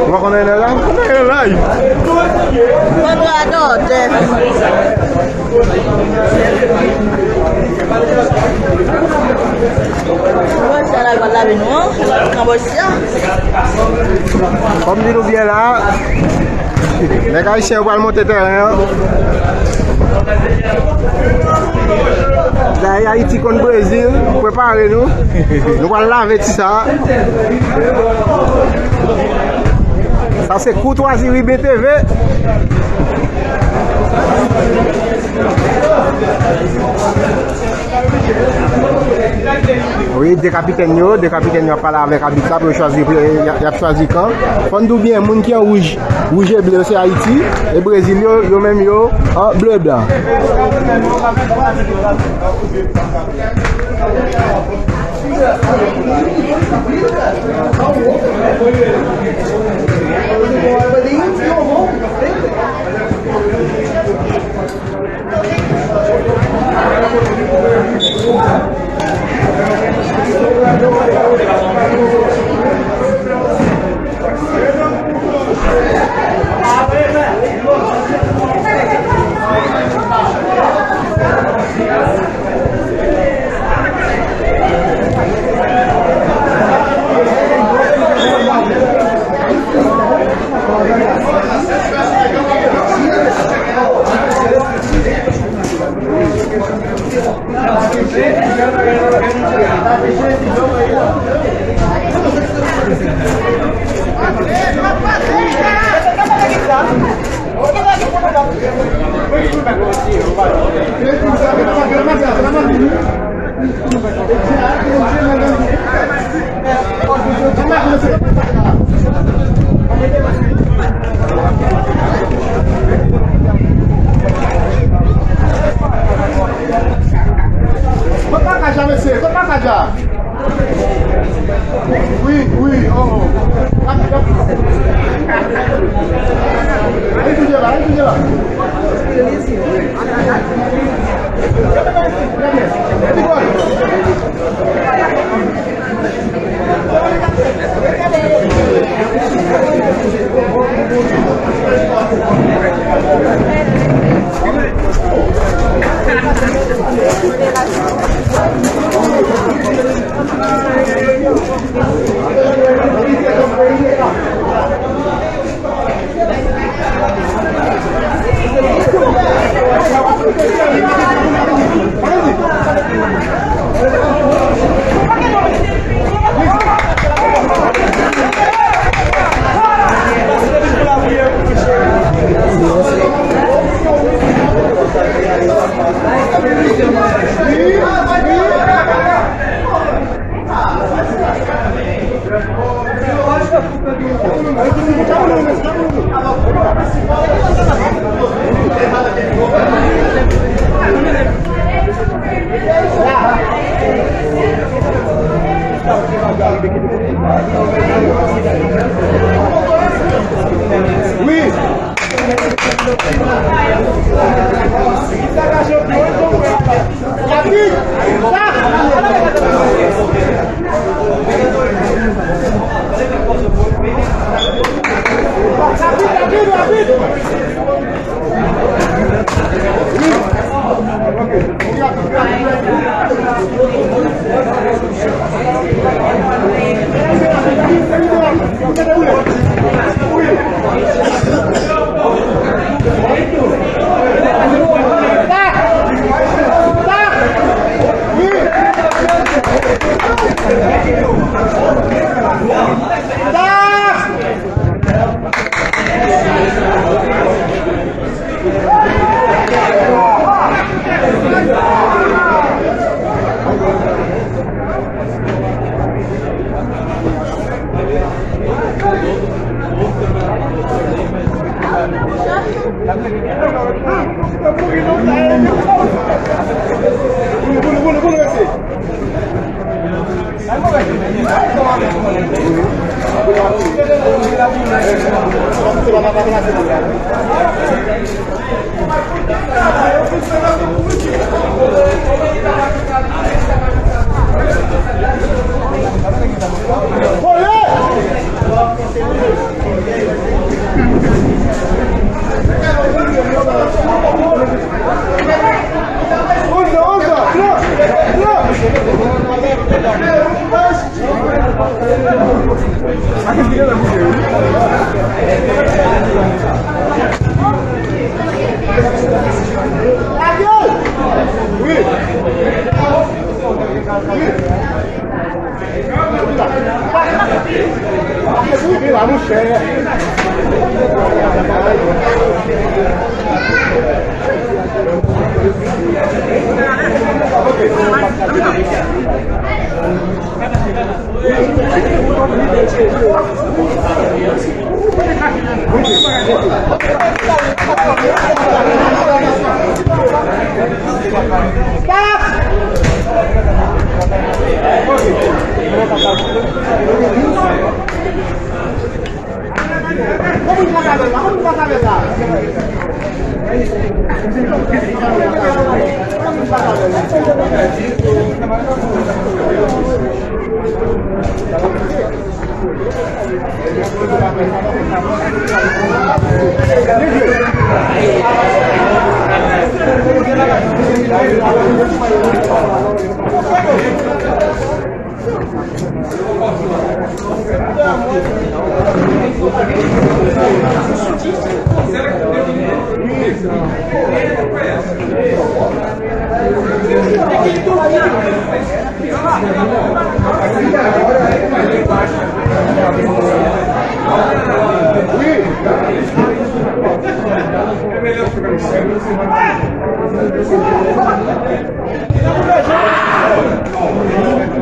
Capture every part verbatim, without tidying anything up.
Ou pa konnen lè la? Konnen lè la. Konn radòtè. Mwen sa la, l pral lave nou an. Nan bòs la. Kòm di nou byen la, nèg ayisyen yo pral monte tèren an. Zay Ayiti kont Brezil, prepare nou. Nou pral lave ti sa. Sa se Koutwazi Riben T V. Wi, de kapitèn yo, de kapitèn yo ap pale avèk abit la pou yo chwazi, pou y ap, y ap chwazi kan. Fò n di w byen, moun ki an wouj, wouj e ble yo se Ayiti, e Brezil yo, yo menm yo an ble blan. Wi.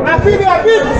Rapid, rapid!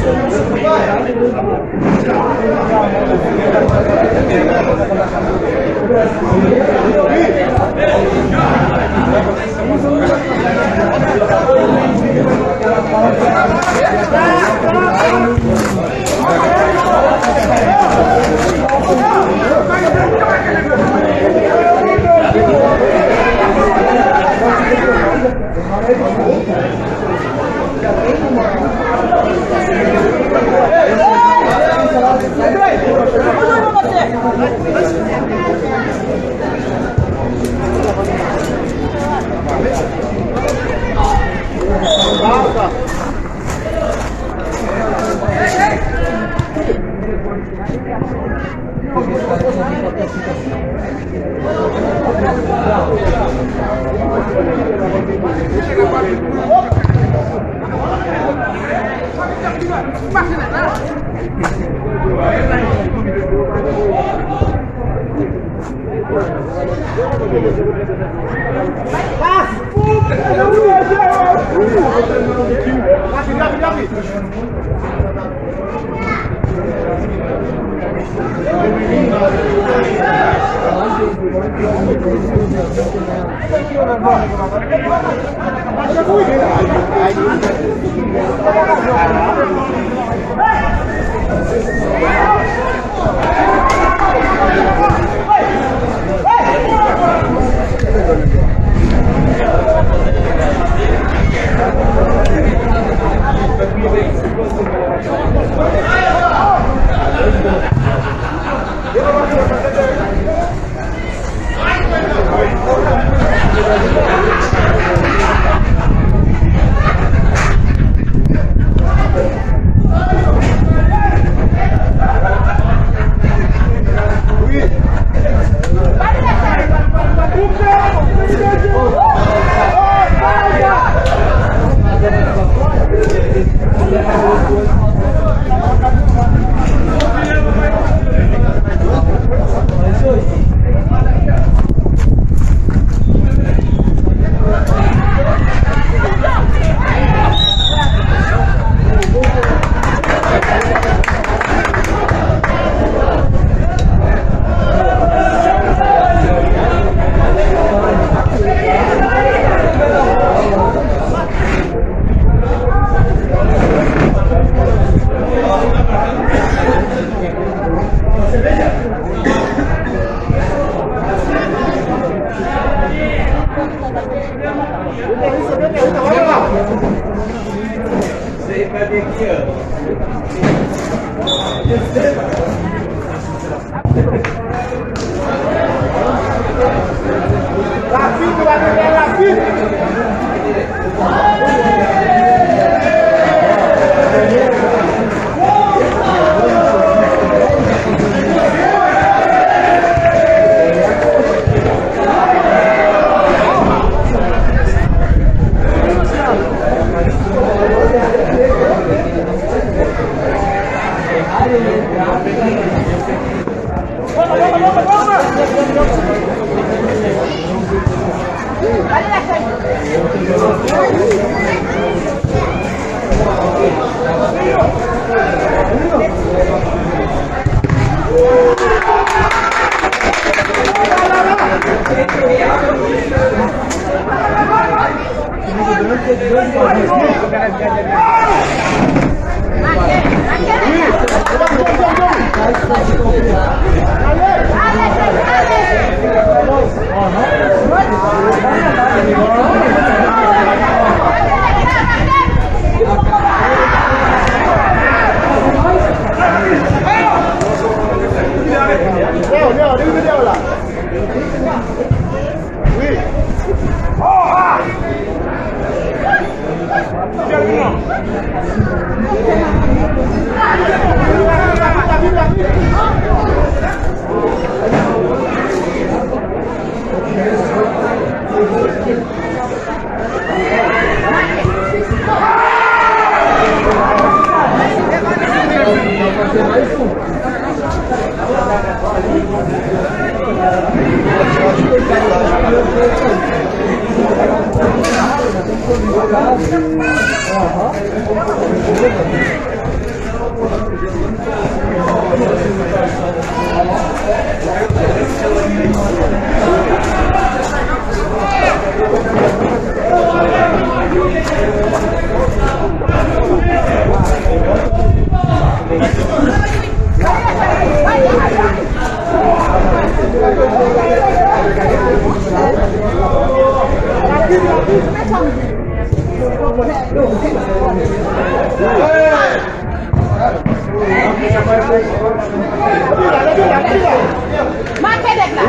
Make nèg la.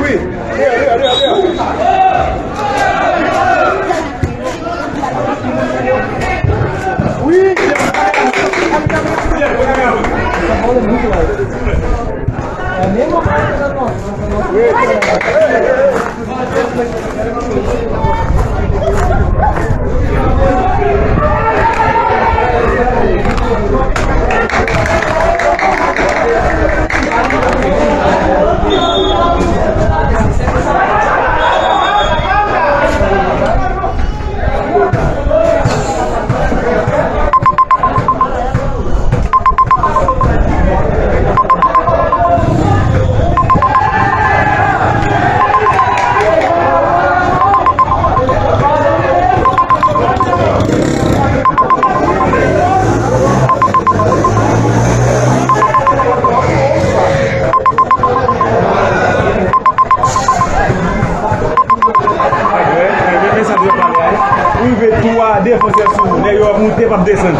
Desann.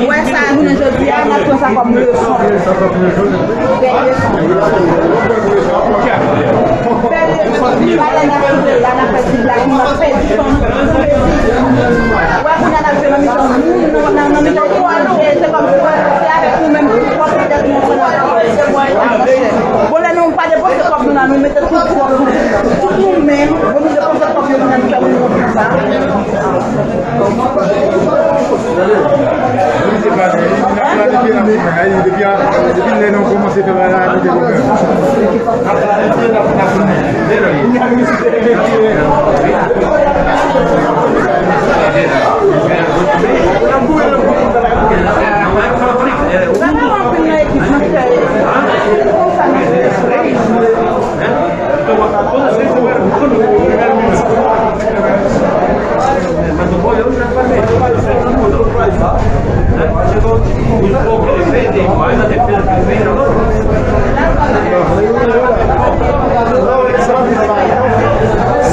Ou wè sa, jounen jodi a, n ap pran sa kòm leson. Bèl leson. Bèl leson. Bagay n ap sove la, n ap fè ti blag, n ap pèdi tan nou. Wè, kounye a n ap jwe nan mitan moun, nan, nan, nan mitan kò nou, e se kòm si se avèk nou menm ki pwòp tèt nou pran nan kò. Bon, lè nou pa depanse kòb nou la, nou mete tout kòb nou, tout nou menm, bon, nou depanse kòb yo, nou menm fè moun konn sa. Depi lè nou kòmanse fè bagay la, kote pwoblèm.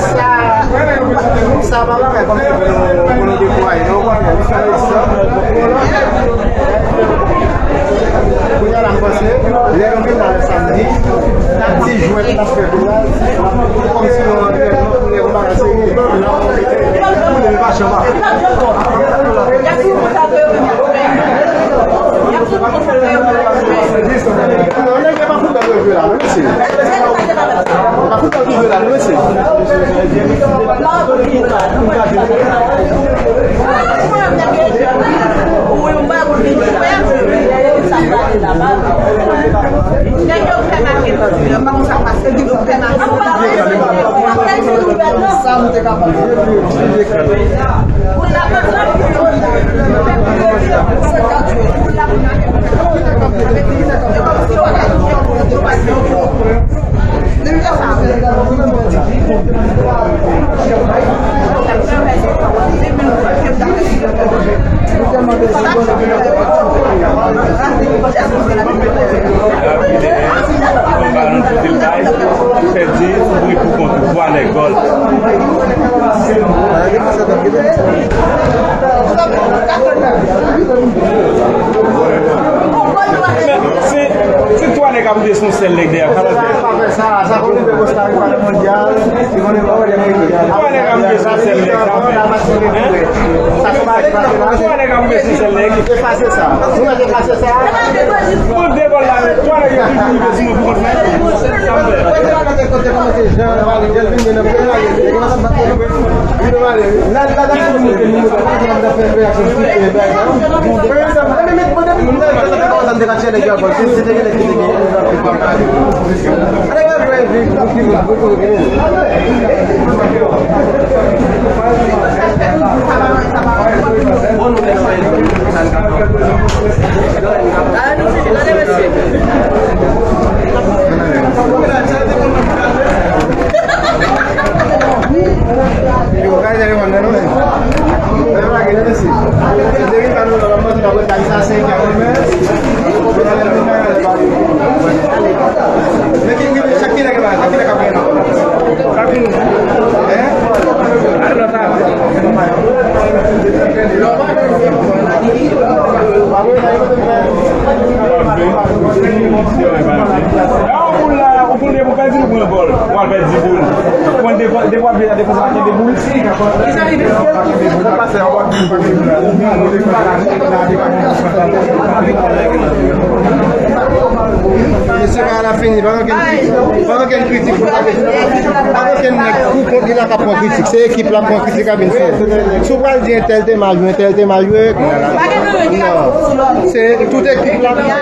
Sa, sa pa bagay kòmsi pou nou, pou nou dekouraje, non, ou konnen, li fè egzanp. Kounye a la, m panse, lè nou vin la lè samdi, n ap ti jwèt, n ap fè kounye a, kòmsi nou antrenman pou lè yon bagay serye. Pou lè pa chanm ap fèt. Y ap fè yon konsa pou yo vin. Y ap fè yon konsa pou yo vin. Pèdi, kouri pou kont ou, twa nèg, gòl. Men, si, si twa nèg ap rive sou sèl nèg dèyè, sa va fè. Twa nèg ap rive sou sèl nèg, sa va fè. Hein? Twa nèg ap rive sou sèl nèg. Efase sa. Nou mèt efase sa. Mwen de gòl la, men twa nèg yo toujou rive sou mwen pou kont mwen. Sa m fè. Yon boul la, yon boul depi w pèdi l, ou pran gòl. Ou al pèdi boul. Ou pran devan, depi w ap jwe la, defans la kenbe boul. Mesye, pa la fini, pa okenn kritik, pa okenn kritik, pa okenn nèg pou kont li la k ap pran kritik. Se ekip la k pran kritik k ap vin fè. Si w pral di entèl te mal jwe, entèl te mal jwe, non. Se tout ekip la.